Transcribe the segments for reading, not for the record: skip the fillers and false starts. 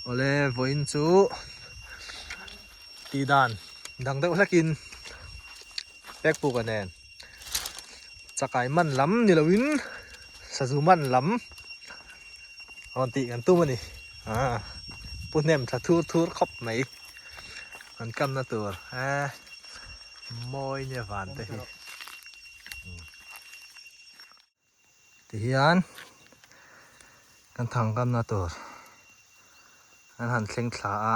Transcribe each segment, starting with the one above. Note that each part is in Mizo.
Awle vawiin chu tih dan dang deuh hlekin pekpuka nen chakai man lam ni loin sazu man lam rawn tih kan tum a ni ah pu hnem tha thur thur khawp mai an kamna tur eh mawi nia van te hi. Tihian kan thangkamna tur an han thleng thla a,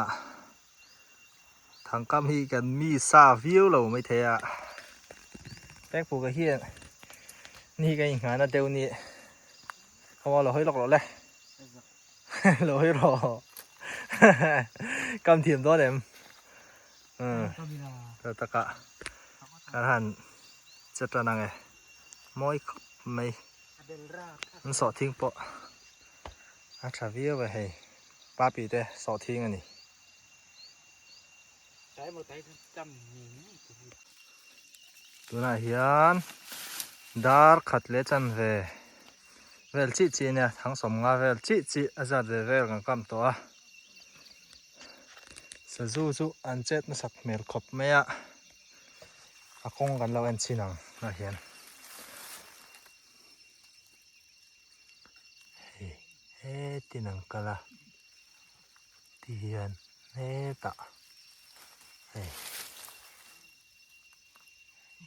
thangkam hi kan mi sa viau lo maithei a, pekpuka hian ni hi kan inghahna deuh ni aw lo hawi lawk rawh le lo hawi rawh kam thiam dawn em umm takah kan han che tan ang e. Mawi khawp mai. An sawhthing pawh a tha viau e hei. Papi te sawhthing a ni. Tunah hian dar khat leh chanve vel chih chih a nia thang 50 vel chih chih a zat ve vel kan kam tawh a. Sazu chu an chet hmasak hmel khawp mai a. A kawng kan lo en chin ang ah hian hei hetin an kal a ti hian hetah hei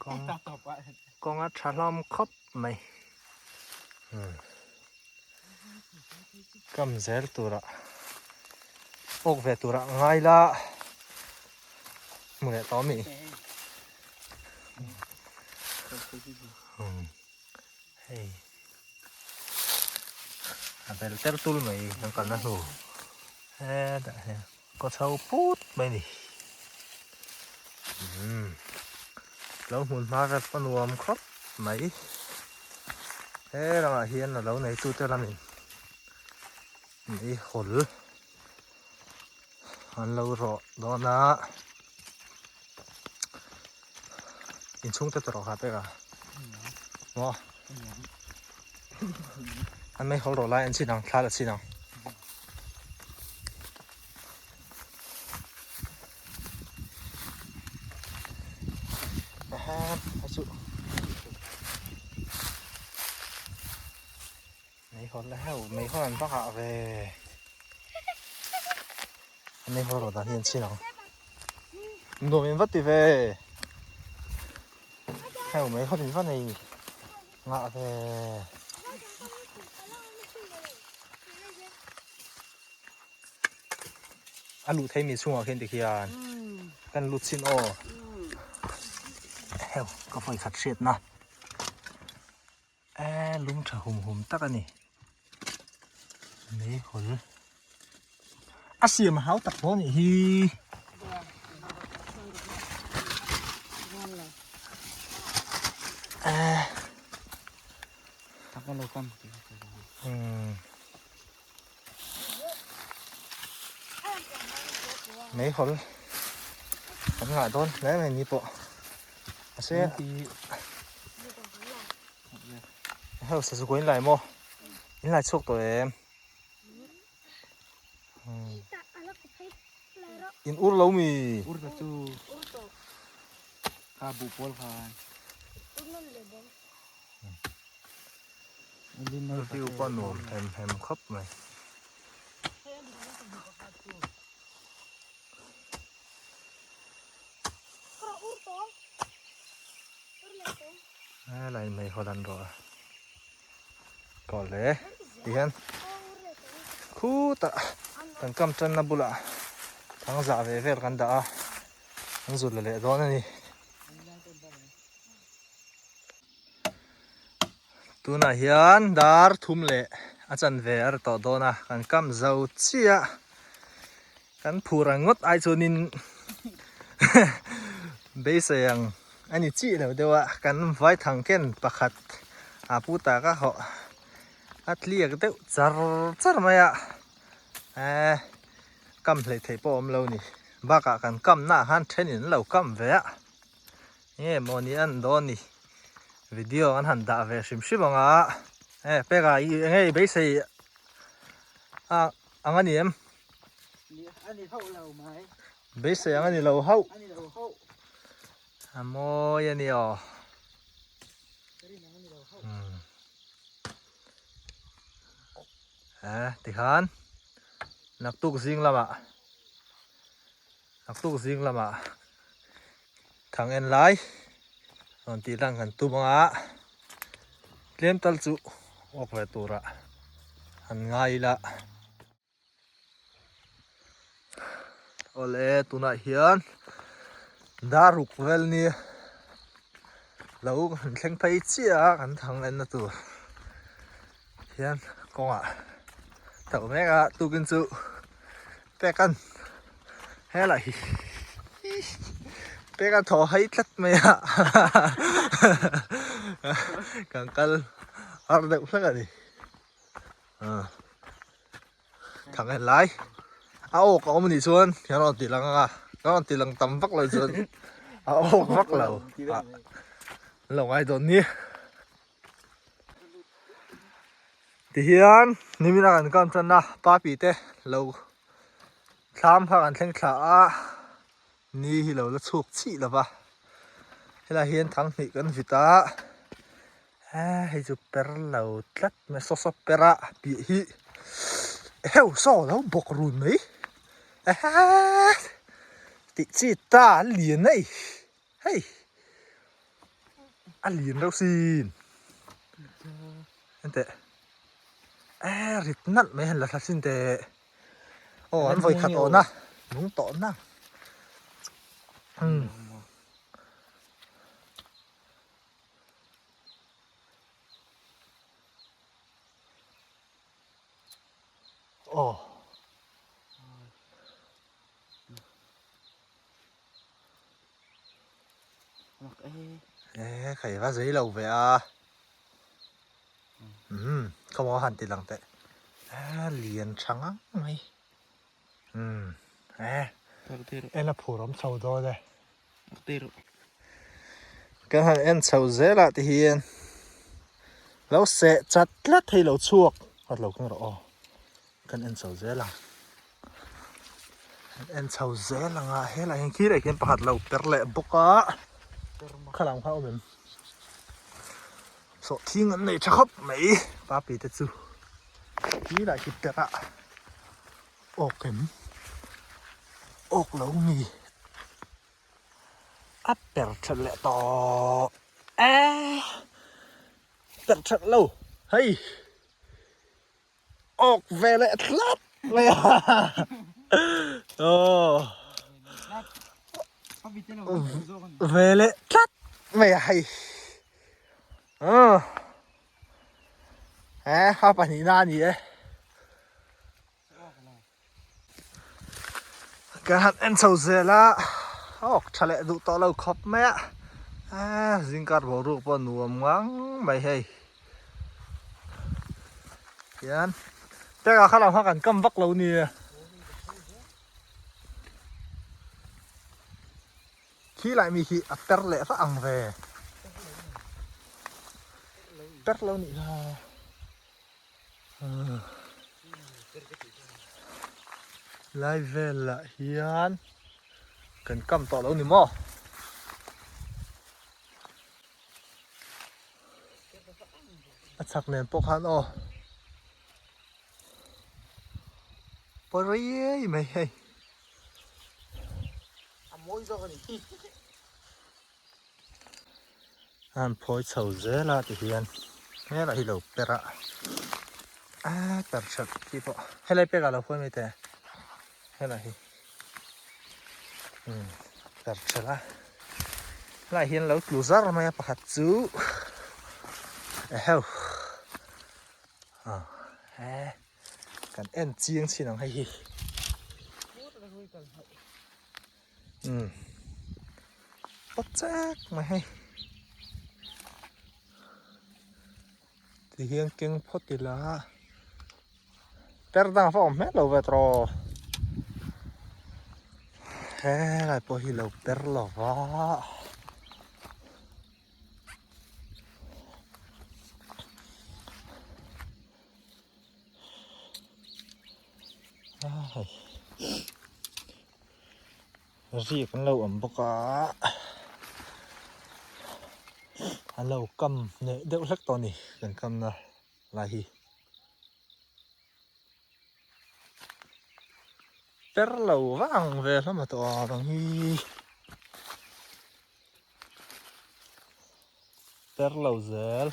kawng kawng a tha hlawm khawp mai umm kam zel turah awk ve turah ngai la. Hmu leh tawh ami? Hei a bel tel tul mai kan kalna hnu hetah hian kaw chho put mai a ni umm lo hmun hma vel pawh nuam khawp mai he ramah hian a lo neitute lamin meihawl. An lo rawh dawn a inchhung te tawrh ha pek a maw an mei hawl rawh lai an chin ang thla la chin ang. Meihawl la heuh meihawl an va nghah ve meihawl rawh dan hi an chhin ang nuam in va ti ve heuh meihawl in va nei nghah ve a luh thei mi chhungah khian tikhian kan lut chhin aw heuh ka vawikhat hriatna. Eee lung tha hum hum tak a ni meihawl a siam a hau tak hle a nih hi eee umm meihawl kan ngah dawn hle mai ni pawh mahse Hei sazu in lai maw in lai chhuak tawh em in ur lo mi ur ta chu kha bu pawl khan view pawh nuam hem hem khawp mai. Helai mai haw dan rawh a kawh le tihian khutah kan kam tanna bulah thang zah ve vel kan dah a an zut la leh dawn a ni tunah hian dar thum leh a chanve a ri tawh dawn a kan kam zo chiah. Kan phur ang ngawt ai chuanin beisei ang a ni chih lo deuh a, kan vai thang ken pakhat a pu ta ka hawh a tliak deuh char char mai a, eh kam hleih theih pawh a awm lo ni, bakah kan kam naah khan thenin an lo kam ve a, nge maw ni an dawn ni, video an han dah ve hrim hrim ang a, eh peka eng nge i beisei a ang a ni em? Beisei ang a ni lo hauh. A mawi a ni aw. Eh tikhan naktuk zing lamah naktuk zing lamah thang en lai rawn tih lang kan tum anga tlem tal chu awk ve turah an ngai ila. Awle tunah hian daruk vel ni lo kan thleng phei chiah a kan thang enna tur hian kawngah tho mek a tukin chu pek an helai hi pek an thaw hai tlat mai a kan kal har deuh hlek a ni. Thang en lai a awk a awm anih chuan kan rawn ti lang anga kan rawn ti lang tam vak lo chuan a awk vak lo an lo ngai dawn ni tihian nimin a kan kam tan a papi te lo thlam kha kan thleng thla a ni hi lo la chhuak chih lo va helai hian thang hnih kan vit a. Aa hei chu per lo tlat mai saw saw per a piah hi heuh saw lo bawk run mai ehe tih chi ta a lian a i hei a lian reuh sin enteh e rit nalh mai han la thla sin teh aw an vawi khat awhna nung tawhna umm. Aw. E khai va zei lo ve a. Um khaw maw han ti lang teh. E lian tha ngang mai. Um e en a phur awm chho dawn e. Kan han en chho zel ah te hian lo seh chat tlat thei lo chhuak a lo keng rawh aw kan en chho zel ang kan en chho zel ang a helai hian khirah hian pakhat lo per leh bawk a khalam kha a awm em sawhthing an nei tha khawp mai papi te chu khirah khi per a awk em awk lo mi. A per that leh tawh e per that lo hei awk ve leh tlat mai a aw ve leh tlat mai a hei aw he a pahnihna a ni e. Kan han en chho zel a, a awk tha leh duh tawh lo khawp mai a, eee zingkar boruak pawh nuam ngang mai hei hian tengah kha lam kha kan kam vak lo nia khi lai mi khi a per leh vak ang ve per lo nih kha. Lai velah hian kan kam tawh lo ni maw? A chhak nen pawh khan aw pawi riai mai hei. A mawi zawk a ni. A han phawi chho zel a ti hian helai hi lo per a a per that khi pawh helai pek ah lo phawi mai teh helai hi umm per thelh a helai hian lo tlu zar mai a pakhat chu eheu ah he kan en chiang chin ang hei hi. Umm pawt chek mai hei ti hian keng phawt ila per dang a awm hmel lo ve tawh helai pawh hi lo per lo va. Riak an lo awm bawk a, an lo kam leh deuh hlek tawh a ni kan kamna lai hi. Per lo vang ve hlawm a tawh a bang hi. Per lo zel.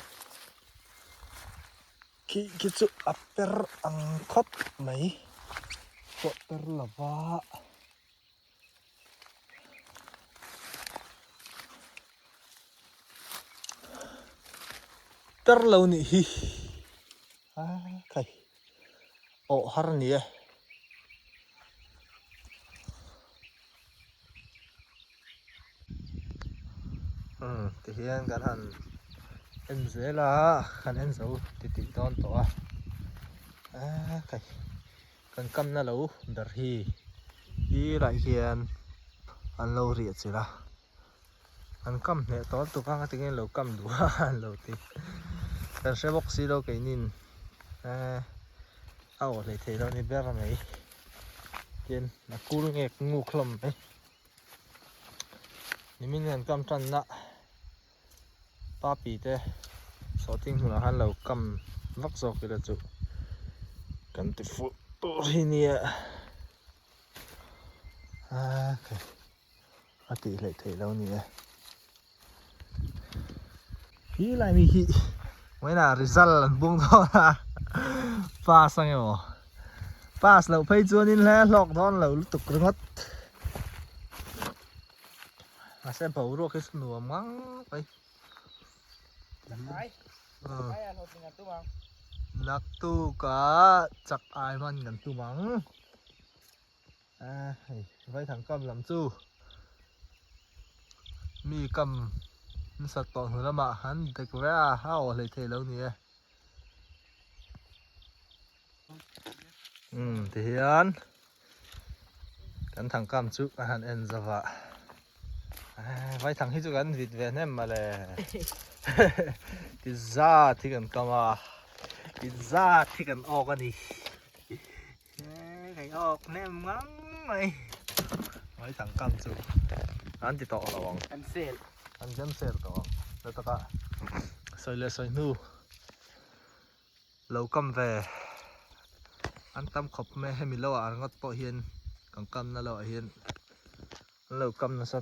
Khi khi chu a per ang khawp mai pawh per lo va. Per lo nih hi a khai awh har a ni e. Umm tihian kan han en zel a kan en zo titih dawn tawh a eee khai kan kamna lo ber hi tirah hian an lo riah chilh a an kam hneh tawh lutuk a ngatinge an lo kam duh a an lo ti kan hre bawk si lo keinin eee a awh hlei theih loh a ni ber mai. Tin a kul ngek nguk hlawm mai. Nimin hian kam tanna papi te sawhting hmunah khan lo kam vak zawk ila chu kan ti fuh tur hi nia a tih hleih theih lo ni e. Hi lai mi hi vawiinah result an bung dawn a pass ang emaw pass loh phei chuanin hle hlawk dawn lo lutuk ringawt mahse boruak hi chu nuam ngang mai naktukah chak ai hman kan tum ang. A hei vaithang kam lam chu mi kam nasat tawh hnu lamah an dek ve a a awh hlei thei lo ni e umm tihian kan thang kam chu a han en zo va vaithang hi chu kan vit ve hnem mawle ti zat hi kan kam a ti zat hi kan awk a ni. Hei awk hnem ngang mai. Mai thang kam chu an ti tawh lo ang. An sel. An zem sel tawh ang. Hla taka sawi leh sawi hnu lo kam ve an tam khawp mai hemi lo ah ringawt pawh hian kan kam na lo ah hian an lo kam nasa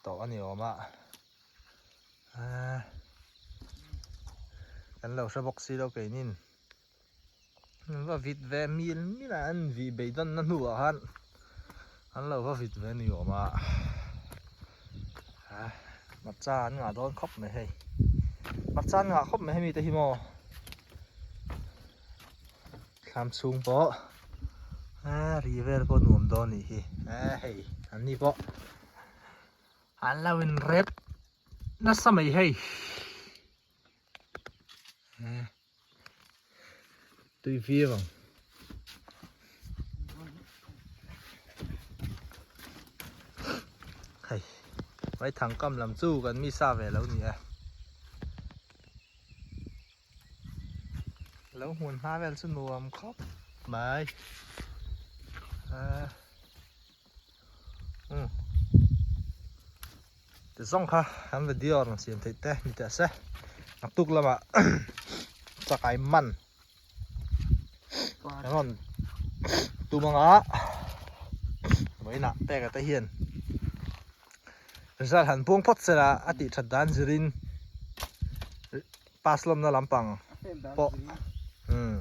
tawh a ni awm a. Kan lo hre bawk si lo keinin. Va vit ve mil mil a an vih beidawn na hnuah khan an lo va vit ve ni awm a hmarcha an ngah dawn khawp mai hei hmarcha an ngah khawp mai hemi te hi maw thlam chhung pawh a ri vel pawh nuam dawn nih hi hei an ni pawh an lo in rep nasa mai hei. Tui viau ang. Hei, vai thang kam lam chu kan mi sa ve lo ni e. Lo hmun hma vel chu nuam khawp mai. Umm. Ti zawng kha kan video rawn siam theih te ni teh se naktuk lamah chakai man kan rawn tum anga vawiinah peka te hian result han buang phawt sela a tih that dan zirin pass lawmna lampang pawh umm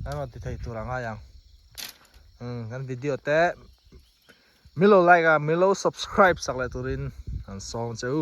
kan rawn ti thei tur a ngai ang umm kan video te. Milo like a milo subscribe sak leh turin an sawm che u.